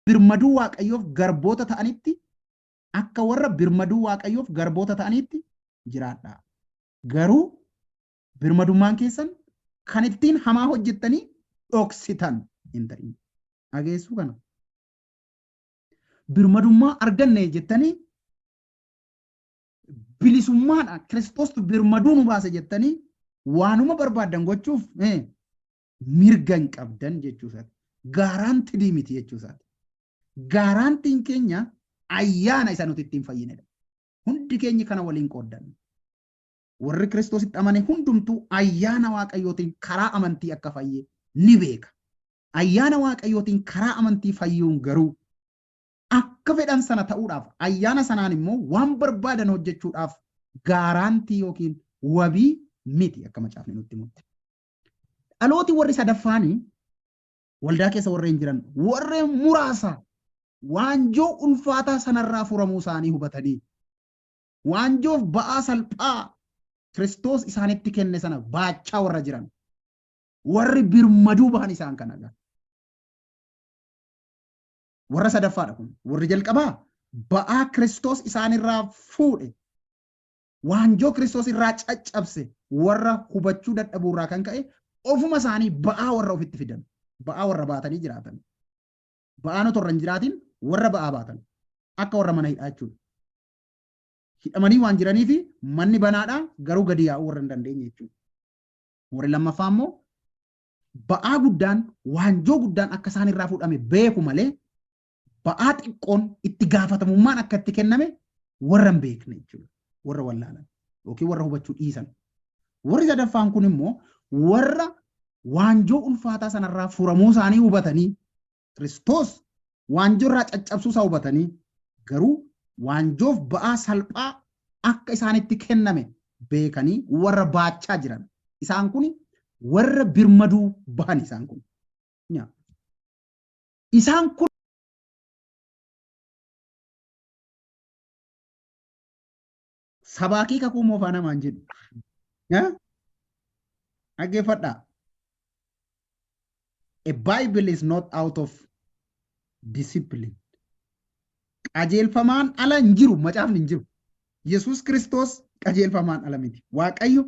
birmaduu Waaqayyoof garboota ta'anitti, akka warra birmaduu Waaqayyoof garboota ta'anitti jiraadhaa. Garuu birmadummaan keessan kan ittiin hamaa hojjettanii dhoksitan hin ta'in. Dhageessuu kana. Birmadummaa arganne jettanii, bilisummaadha, Kiristoostu birmaduu nu baase jettanii waanuma barbaaddan gochuuf mirga hin qabdan jechuu isaati. Gaaraantidii miti jechuu isaati. Gaaraantiin keenya ayyaana isa nuti ittiin fayyinedha. Hundi keenya kana waliin qooddanna. Warri Kiristoositti amane hundumtuu ayyaana Waaqayyootiin karaa amantii akka fayye ni beeka. Ayyaana Waaqayyootiin karaa amantii fayyuun garuu akka fedhan sana ta'uudhaaf, ayyaana sanaan immoo waan barbaadan hojjechuudhaaf gaaraantii yookiin wabii miti akka macaafni nutti himutti. Dhalooti warri sadaffaanii waldaa keessa warreen jiran warreen muraasa waanjoo ulfaataa sanarraa furamuu isaanii hubatanii waanjoof ba'aa salphaa Kiristoos isaanitti kenne sana baachaa warra jiran, warri birmaduu bahan isaan kana. Warra sadaffaadha kun. Warri jalqabaa ba'aa Kiristoos isaanirraa fuudhe, waanjoo Kiristoos irraa caccabse warra hubachuu dadhabuurraa kan ka'e ofuma isaanii ba'aa warra ofitti fidan, ba'aa warra baatanii jiraatan. Ba'aan otoo irra hin jiraatin warra ba'aa baatan. Akka warra mana hidhaa jechuudha. Hidhamanii waan jiraniif manni banaadha, garuu gadi yaa'uu warra hin dandeenye jechuudha. Warri lammaffaa immoo ba'aa guddaan, waanjoo guddaan akka isaan irraa fuudhame beeku malee ba'aa xiqqoon itti gaafatamummaan akka itti kenname warra hin beekne jechuudha. Warra wallaalan yookiin warra hubachuu dhiisan. Warri sadaffaan kun immoo warra waanjoo ulfaataa sanarraa furamuu isaanii hubatanii, Kiristoos waanjoo irraa caccabsuu isaa hubatanii, garuu waanjoof ba'aa salphaa akka isaanitti kenname beekanii warra baachaa jiran. Isaan kun warra birmaduu bahan isaan kun. Isaan kun sabaakii kakuu moofaa namaan jedhu. Dhaggeeffadhaa. A Bible is not out of discipline. Qajeelfamaan ala hin jiru, macaafni hin jiru. Yesuus Kiristoos qajeelfamaan ala miti. Waaqayyo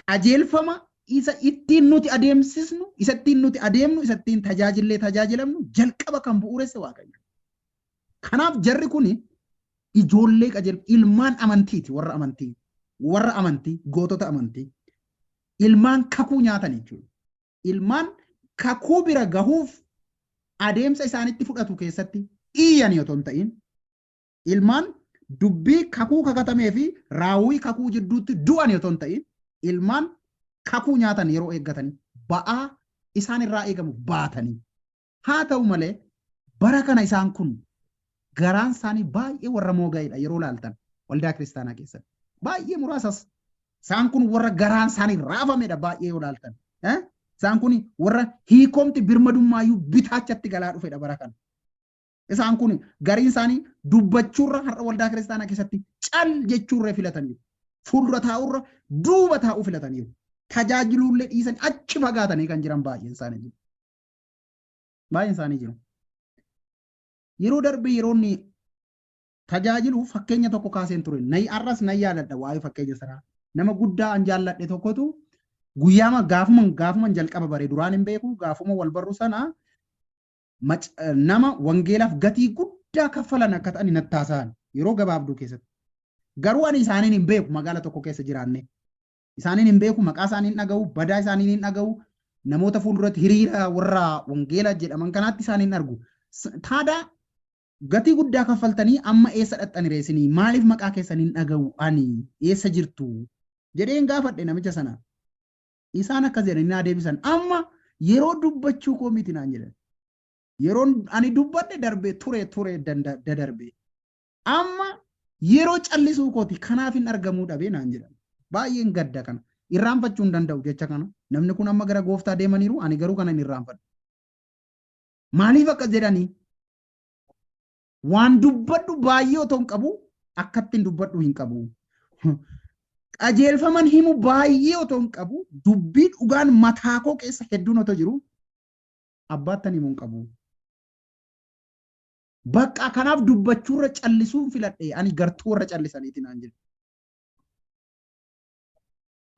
qajeelfama isa ittiin nuti adeemsisnu, isa ittiin nuti adeemnu, isa ittiin tajaajillee tajaajilamnu jalqaba kan bu'uuresse Waaqayyo. Kanaaf jarri kuni ijoollee qajeel ilmaan amantiiti, warra amantii, warra amantii, gootota amantii, ilmaan kakuu nyaatan jechuudha. Ilmaan kakuu bira gahuuf adeemsa isaanitti fudhatu keessatti iyyanii otoo hin ta'in, ilmaan dubbii kakuu kakatamee fi raawwii kakuu jidduutti du'an otoo hin ta'in, ilmaan kakuu nyaatan yeroo eeggatanii ba'aa isaan irraa eegamu baatanii. Haa ta'u malee bara kana isaan kun garaan isaanii baay'ee warra mooga'edha yeroo laaltan waldaa kiristaanaa keessatti. Baay'ee muraasas isaan kun warra garaan isaanii raafamedha baay'ee yoo laaltan. Isaan kun warra hiikomti birmadummaayyuu bitaachatti galaa dhufedha bara kana. Isaan kun gariin isaanii dubbachuurra har'a waldaa kiristaanaa keessatti cal jechuurra filataniiru. Fuuldura taa'urra duuba taa'uu filataniiru. Tajaajiluullee dhiisanii achi fagaatanii kan jiran baay'een isaanii jiru. Baay'een isaanii jiru. Yeroo darbe yeroo inni tajaajilu fakkeenya tokko kaaseen ture. Nayi har'as nan yaadadha waa'ee fakkeenya sanaa. Nama guddaa an jaalladhe tokkotu guyyaama gaafuma jalqaba bare, duraan hin beeku, gaafuma wal barru sana nama wangeelaaf gatii guddaa kaffalan akka ta'an natti haasa'an yeroo gabaabduu keessatti. Garuu ani isaaniin hin beeku, magaala tokko keessa jiraanne. Isaaniin hin beeku, maqaa isaanii hin dhaga'u, badaa isaanii hin dhaga'u, namoota fuulduratti hiriira warra wangeela jedhaman kanaatti isaanii hin argu. Taadaa gatii guddaa kaffaltanii amma eessa dhaqxani reesinii? Maaliif maqaa keessan hin dhaga'u ani? Eessa jirtu? Jedheen gaafadhe namicha sana. Isaan akkas jedhanii naa deebisan. Amma yeroo dubbachuu koo miti naan jedhan. Yeroon ani dubbadhe darbee ture ture dadarbe. Amma yeroo callisuu kooti, kanaaf hin argamuu dhabee naan jedhan. Baay'een gadda kana. Irraanfachuu hin danda'u jecha kana. Namni kun amma gara gooftaa deemaniiru, ani garuu kana hin irraanfadhu. Maaliif akkas jedhanii? Waan dubbadhu baay'ee otoo hin qabu, akkatti hin dubbadhu hin qabu. Qajeelfaman himu baay'ee otoo hin qabu, dubbii dhugaan mataa koo keessa hedduun otoo jiru abbaattan himuu hin qabu. Bakka kanaaf dubbachuurra callisuun filadhe ani gartuu warra callisaniiti naan jedhe.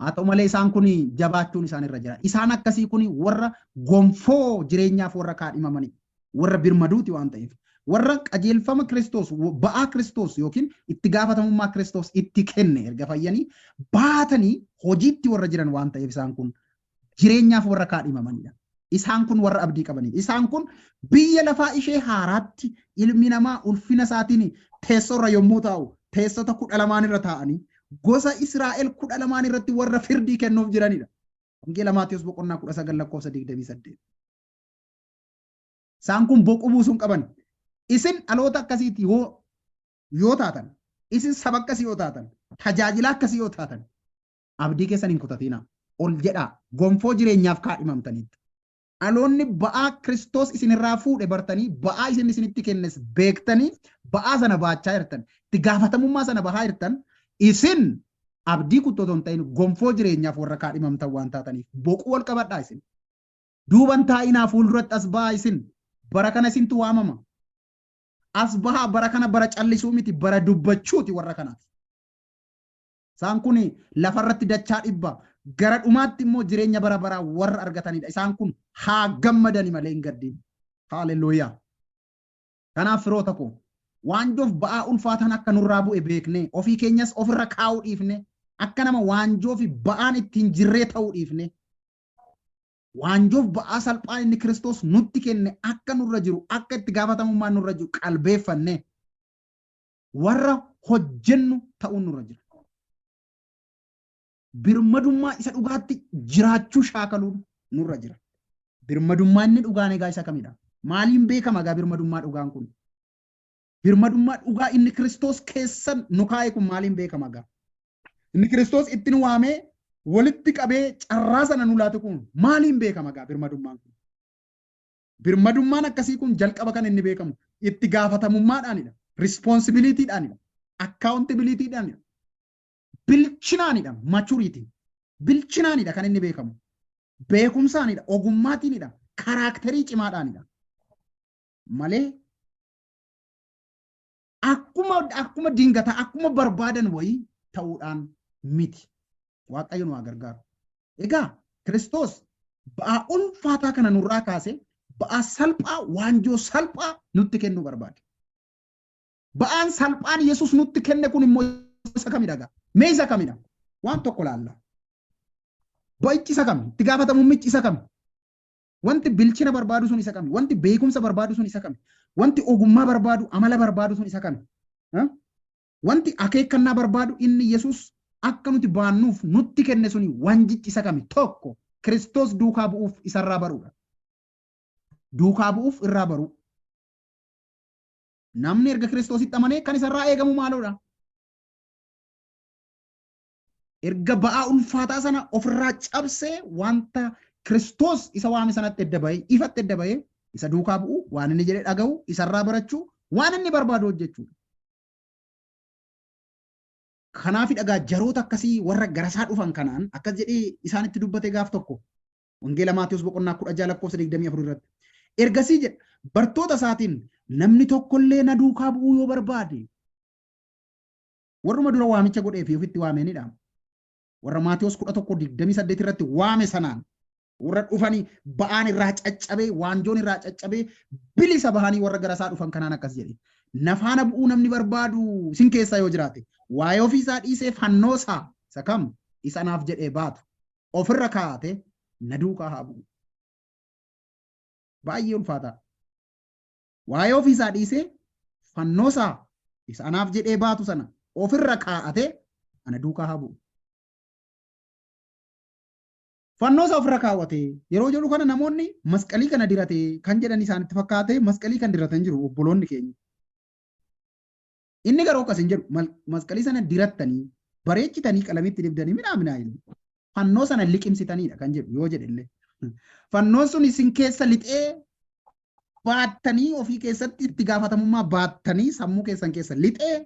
Haa ta'u malee isaan kun jabaachuun isaan irra jira. Isaan akkasii kun warra gonfoo jireenyaaf warra kaadhimamani, warra birmaduuti waan ta'eef, warra qajeelfama Kiristoos, ba'aa Kiristoos yookiin itti gaafatamummaa Kiristoos itti kenne erga fayyanii baatanii hojiitti warra jiran waan ta'eef isaan kun jireenyaaf warra kaadhimamanidha. Isaan kun warra abdii qabanidha. Isaan kun biyya lafaa ishee haaraatti ilmi namaa ulfina isaatiin teessoorra yommuu taa'u teessota 12 irra taa'anii gosa Israa'el 12 irratti warra firdii kennuuf jiranidha. Wangeela Maatiyus boqonnaa 19 lakkoofsa 28. Isaan kun boquu buusuun qaban. Isin dhaloota akkasiiti yoo taatan, isin saba akkasii yoo taatan, tajaajila akkasii yoo taatan, abdii keessan hin kutatinaa. Ol jedhaa gonfoo jireenyaaf kaadhimamtaniitu. Dhaloonni ba'aa Kiristoos isinirraa fuudhe bartanii, ba'aa isin isinitti kennes beektanii, ba'aa sana baachaa jirtan, itti gaafatamummaa sana bahaa jirtan, isin abdii kuttoo otoo hin ta'in gonfoo jireenyaaf warra kaadhimamtan waan taataniif boquu wal qabadhaa isin. Duuban taa'inaa fuulduratti as ba'aa isin. Bara kana isintu waamama. As bahaa bara kana bara callisuu miti bara dubbachuuti warra kanaaf. Isaan kun lafarratti dachaa dhibba gara dhumaatti immoo jireenya bara baraa warra argatanidha. Isaan kun haa gammadani malee hin gaddiin. Haaleluyyaa. Kanaaf firoota koo waanjoof ba'aa ulfaataan akka nurraa bu'e beeknee ofii keenyas ofirra kaa'uu dhiifne akka nama waanjoo fi ba'aan ittiin jirree ta'uu dhiifne waanjoof ba'aa salphaan inni Kiristoos nutti kenne akka nurra jiru akka itti gaafatamummaan nurra jiru qalbeeffanne warra hojjennu ta'uun nurra jira. Birmadummaa isa dhugaatti jiraachuu shaakaluun nurra jira. Birmadummaa inni dhugaan egaa isa kamidha? Maaliin beekama egaa birmadummaa dhugaan kun? Birmadummaa dhugaa inni Kiristoos keessa nu kaa'e kun maaliin beekama egaa? Inni Kiristoos itti nu waamee walitti qabee carraa sana nu laate kun maaliin beekama egaa birmadummaan kun? Birmadummaan akkasii kun jalqaba kan inni beekamu itti gaafatamummaadhaanidha. Responsibilityidhaanidha. Accountabilityidhaanidha. Bilchinaanidha. Maturity. Bilchinaanidha kan inni beekamu. Beekumsaanidha. Ogummaatiinidha. Karaakterii cimaadhaanidha. Malee akkuma dingataa akkuma barbaadan wayii ta'uudhaan miti. Waaqayyo nu haa gargaaru. Egaa Kiristoos ba'aa ulfaataa kana nurraa kaasee ba'aa salphaa waanjoo salphaa nutti kennuu barbaade. Ba'aan salphaan Yesuus nutti kenne kun immoo isa kamidha egaa? Mee isa kamidha? Waan tokko laalla. Ba'ichi isa kami? Itti gaafatamummichi isa kami? Wanti bilchina barbaadu sun isa kami? Wanti beekumsa barbaadu sun isa kami? Wanti ogummaa barbaadu, amala barbaadu sun isa kami? Wanti akeekkannaa barbaadu inni Yesuus akka nuti baannuuf nutti kenne suni wanjichi isa kami? Tokko Kiristoos duukaa bu'uuf isarraa baruudha. Duukaa bu'uuf irraa baruu. Namni erga Kiristoositti amanee kan isarraa eegamu maaloodha? Erga ba'aa ulfaataa sana ofirraa cabsee wanta Kiristoos isa waame sanatti edda bahee, ifatti edda bahee isa duukaa bu'uu, waan inni jedhe dhaga'uu, isarraa barachuu, waan inni barbaadu hojjechuudha. Kanaaf dhagaa jaroota akkasii warra garasaa dhufan kanaan akkas jedhee isaanitti dubbate gaaf tokko. Wangeela Maatewos boqonnaa 16 lakkoofsa 24 irratti. Ergasii jedha bartoota isaatiin namni tokkollee na duukaa bu'uu yoo barbaade warruma dura waamicha godhee fi ofitti waameenidha. Warra Maatewos 11 28 irratti waame sanaan warra dhufanii ba'aan irraa caccabee waanjoon irraa caccabee bilisa bahanii warra garasaa dhufan kanaan akkas jedhe. Na faana bu'uu namni barbaadu isin keessaa yoo jiraate waa'ee ofiisaa dhiisee fannoosaa isa kam isa naaf jedhee baatu ofirra kaa'ate na duukaa haa bu'u. Baay'ee ulfaataa. Waa'ee ofiisaa dhiisee fannoosaa isa anaaf jedhee baatu sana ofirra kaa'ate ana duukaa haa bu'u. Fannoosaa ofirra kaawwate yeroo jedhu kana namoonni masqalii kana dirate kan jedhan isaanitti fakkaate masqalii kan diratan jiru obboloonni keenya. Inni garuu akkas hin jedhu masqalii sana dirattanii bareechitanii qalamitti dibdanii minaa minaa jedhu. Fannoo sana liqimsitaniidha kan jedhu yoo jedhe illee. Fannoon sun isin keessa lixee baattanii ofii keessatti itti gaafatamummaa baattanii sammuu keessan keessa lixee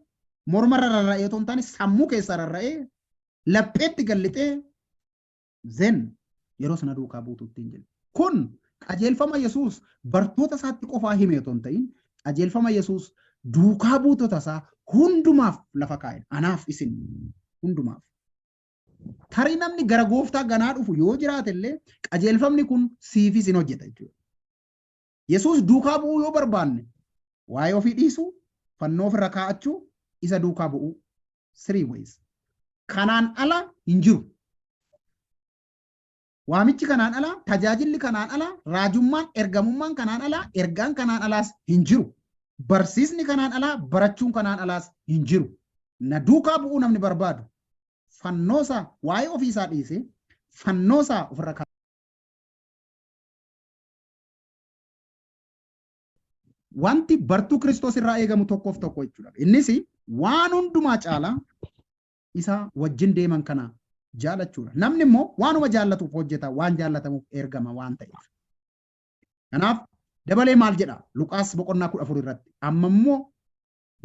mormarra rarra'ee otoo hin taane sammuu keessa rarra'ee lapheetti gad lixee zen yeroo sana duukaa buutu ittiin jedhu. Kun qajeelfama Yesuus bartoota isaatti qofaa hime otoo hin ta'in Qajeelfama Yesuus duukaa buutota isaa hundumaaf lafa kaa'e. Anaaf isin hundumaaf. Tarii namni gara gooftaa ganaa dhufu yoo jiraate illee qajeelfamni kun siifis hin hojjeta jechuudha. Yesuus duukaa bu'uu yoo barbaanne waa'ee ofii dhiisuu, fannoo ofirra kaa'achuu, isa duukaa bu'uu. Three ways. Kanaan ala hin jiru. Waamichi kanaan ala, tajaajilli kanaan ala, raajummaan, ergamummaan kanaan ala, ergaan kanaan alaas hin jiru. Barsiisni kanaan alaa, barachuun kanaan alaas hin jiru. Na duukaa bu'uu namni barbaadu fannoosaa waa'ee ofiisaa dhiisee fannoosaa ofirra kaa'e. Wanti bartuu Kiristoos irraa eegamu tokkoof tokko jechuudha. Innis waan hundumaa caalaa isa wajjin deeman kana jaalachuudha. Namni immoo waanuma jaallatuuf hojjeta, waan jaallatamuuf ergama waan ta'eef. Kanaaf dabalee maal jedha? Luqaas boqonnaa 14 irratti. Amma immoo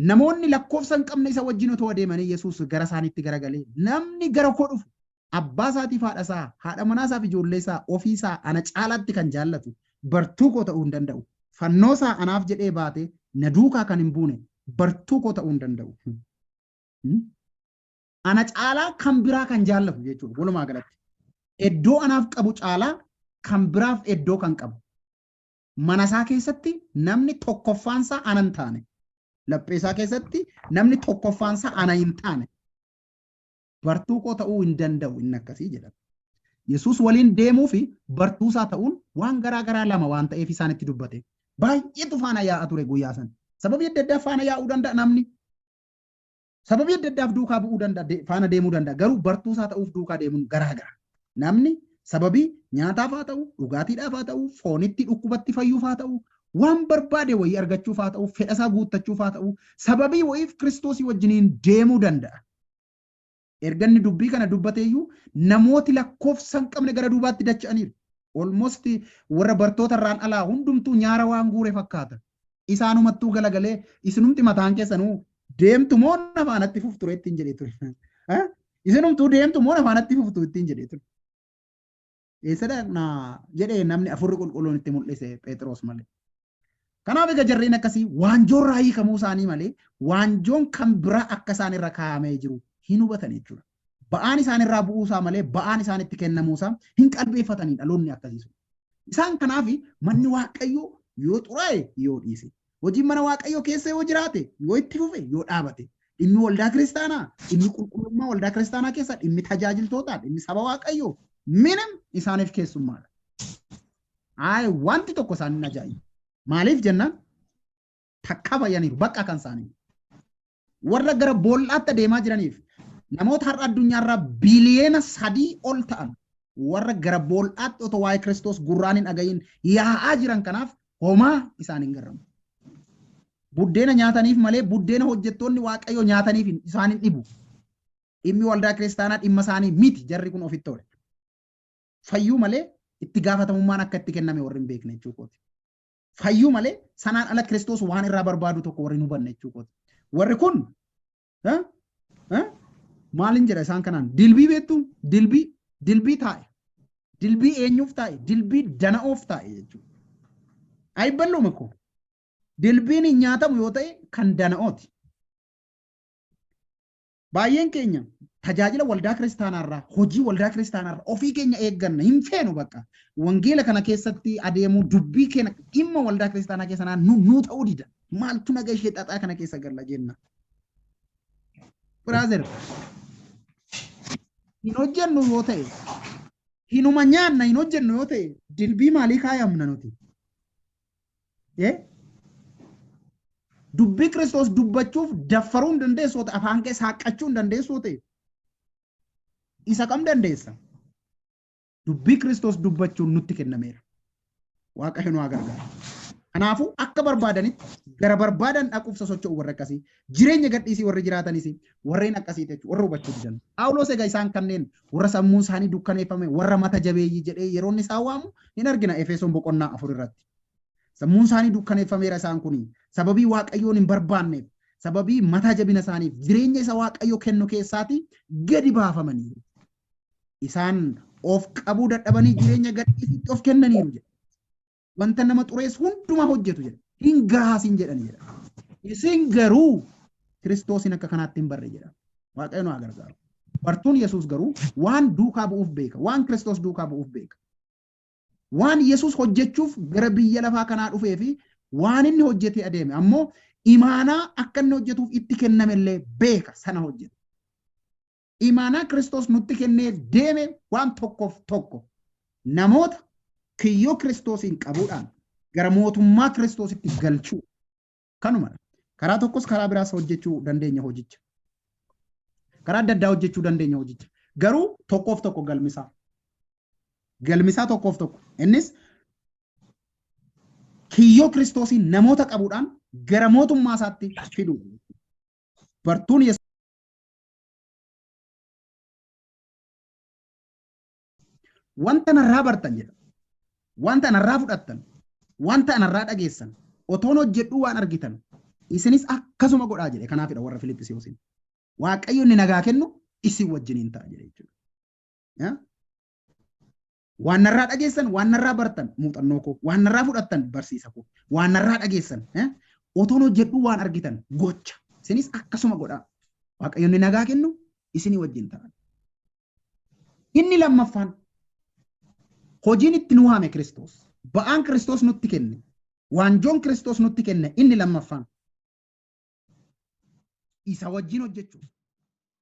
namoonni lakkoofsa hin qabne isa wajjin otoo adeemanii Yesuus gara isaaniitti garagalee namni gara koo dhufu abbaa isaatiif haadha isaa, haadha manaa isaaf ijoollee isaa, ofii isaa ana caalaatti kan jaallatu bartuu koo ta'uu hin danda'u. Fannoo isaa anaaf jedhee baate na duukaa kan hin buune bartuu koo ta'uu hin danda'u. Ana caalaa kan biraa kan jaallatu jechuudha walumaa galatti. Iddoo anaaf qabu caalaa kan biraaf iddoo kan qabu. Mana isaa keessatti namni tokkoffaan isaa ana hin taane. Laphee isaa keessatti namni tokkoffaan isaa ana hin taane. Bartuu koo ta'uu hin danda'u inni akkasii jedhama. Yesuus waliin deemuu fi bartuu isaa ta'uun waan garaa garaa lama waan ta'eef isaanitti dubbate. Baay'eetu faana yaa'a ture guyyaa sana. Sababii adda addaa faana yaa'uu danda'a namni. Sababii adda addaaf duukaa bu'uu danda'a, faana deemuu danda'a. Garuu bartuu isaa ta'uuf duukaa deemuun garaa gara. Namni sababii nyaataaf haa ta'u, dhugaatiidhaaf haa ta'u, foonitti dhukkubatti fayyuuf haa ta'u, waan barbaade wayii argachuuf haa ta'u, fedha isaa guuttachuuf haa ta'u, sababii wayiif Kiristoosii wajjiniin deemuu danda'a. Erga inni dubbii kana dubbateeyyuu namooti lakkoofsa hin qabne gara duubaatti dacha'aniiru. Almost warra bartoota irraan alaa hundumtuu nyaara waan guure fakkaata. Isaanumattuu galagalee isinumti mataan keessanuu deemtu moo na faanatti fuftu ittiin jedhee ture. Isinumtuu deemtu moo na faanatti fuftu ittiin jedhee ture. Eessa dhaqnaa jedhee namni afurri qulqulluun itti mul'ise Phexros malee. Kanaaf egaa jarreen akkasii waanjoorraa hiikamuu isaanii malee waanjoon kan biraa akka isaan irra kaa'amee jiru hin hubatan jechuudha. Ba'aan isaan irraa bu'uusaa malee ba'aan isaan itti kennamuusaa hin qalbeeffatanii dhaloonni akkasii sun. Isaan kanaaf manni Waaqayyoo yoo xuraa'e yoo dhiise, hojiin mana Waaqayyoo keessa yoo jiraate, yoo itti fufe, yoo dhaabate, dhimmi waldaa kiristaanaa, dhimmi qulqullummaa waldaa kiristaanaa keessa, dhimmi tajaajiltootaa, dhimmi saba Waaqayyoo minim isaaniif keessummaadha. Ayi wanti tokko isaan hin ajaa'ibu. Maaliif jennaan takka fayyaniiru bakka kan isaanii. Warra gara boollaatti adeemaa jiraniif namoota har'a addunyaarraa biliyeena 3 ol ta'an warra gara boollaatti otoo waa'ee Kiristoos gurraan hin dhaga'iin yaa'aa jiran kanaaf homaa isaan hin garramu. Buddeena nyaataniif malee buddeena hojjettoonni Waaqayyoo nyaataniif isaan hin dhibu. Dhimmi waldaa kiristaanaa dhimma isaanii miti jarri kun ofitti toole. Fayyuu malee itti gaafatamummaan akka itti kenname warri hin beekne jechuu kooti. Fayyuu malee sanaan ala Kiristoos waan irraa barbaadu tokko warri hin hubanne jechuu kooti. Warri kun maalin jedha isaan kanaan dilbii beektu dilbii dilbii taa'e dilbii eenyuuf taa'e dilbii dana'oof taa'e jechuudha. Ayibballuuma koo dilbiin hin nyaatamu yoo ta'e kan dana'ooti. Baay'een keenya tajaajila waldaa kiristaanaarraa, hojii waldaa kiristaanaarraa ofii keenya eegganna hin feenu bakka. Wangeela kana keessatti adeemuu dubbii keenya dhimma waldaa kiristaanaa keessa nuu nuu ta'uu dida. Maaltu naga ishee xaxaa kana keessa galla jenna. Brother, hin hojjennu yoo ta'e, hinuma nyaanna hin hojjennu yoo ta'e, dilbii maalii kaayamna nuti? Dubbii Kiristoos dubbachuuf daffaruu hin dandeessu yoo ta'e, afaan kee saaqqachuu hin dandeessu yoo ta'e, isa kam dandeessa? Dubbii Kiristoos dubbachuun nutti kennameera. Waaqayyo nu haa gargaaru. Kanaafuu akka barbaadanitti gara barbaadan dhaquuf sosocho'u warri akkasii. Jireenya gadhiisii warri jiraatanis warreen akkasii jechuudha warra hubachuu didan. Phaawulos egaa isaan kanneen warra sammuun isaanii dukkaneeffame warra mata jabeeyyii jedhee yeroo inni isaan waamu hin argina Efesoon boqonnaa 4 irratti. Sammuun isaanii dukkaneeffameera isaan kuni sababii Waaqayyoon hin barbaanneef sababii mataa jabina isaaniif jireenya isa Waaqayyo kennu keessaatii gadi baafamaniiru. Isaan of qabuu dadhabanii jireenya gadhiisiitti of kennaniiru jedha. Wanta nama xureessu hundumaa hojjetu jedha. Hin gahaa siin jedhani jedha. Isin garuu Kiristoosiin akka kanaatti hin barre jedha. Waaqayyo nu haa gargaaru. Bartuun Yesuus garuu waan duukaa bu'uuf beeka. Waan Kiristoos duukaa bu'uuf beeka. Waan Yesuus hojjechuuf gara biyya lafaa kanaa dhufee fi waan inni hojjetee adeeme ammoo imaanaa akka inni hojjetuuf itti kennamellee beeka sana hojjeta. Imaanaa Kiristoos nutti kennee deeme waan tokkoof tokko namoota kiyyoo Kiristoosiin qabuudhaan gara mootummaa Kiristoositti galchuu kanumadha. Karaa tokkos karaa biraas hojjechuu dandeenya hojicha. Karaa adda addaa hojjechuu dandeenya hojicha. Garuu tokkoof tokko galmisaa. Galmisaa tokkoof tokko. Innis kiyyoo Kiristoosiin namoota qabuudhaan gara mootummaa isaatti fiduu. Bartuun Yesuus Wanta narraa bartan jedha. Wanta narraa fudhattan, wanta narraa dhageessan, otoon hojjedhuu waan argitan, isinis akkasuma godhaa jedhe. Kanaafidha warra Filiphisiyoosiin. Waaqayyo inni nagaa kennu isin wajjiniin ta'a jedhe jechuudha. Waan narraa dhageessan, waan narraa bartan muuxannoo koo, waan narraa fudhattan barsiisa koo, waan narraa dhageessan, otoon hojjedhuu waan argitan gocha. Isinis akkasuma godhaa. Waaqayyo inni nagaa kennu isinii wajjin ta'a. Inni lammaffaan hojiin itti nu waame Kiristoos. Ba'aan Kiristoos nutti kenne. Waanjoon Kiristoos nutti kenne inni lammaffaan. Isa wajjin hojjechuuf.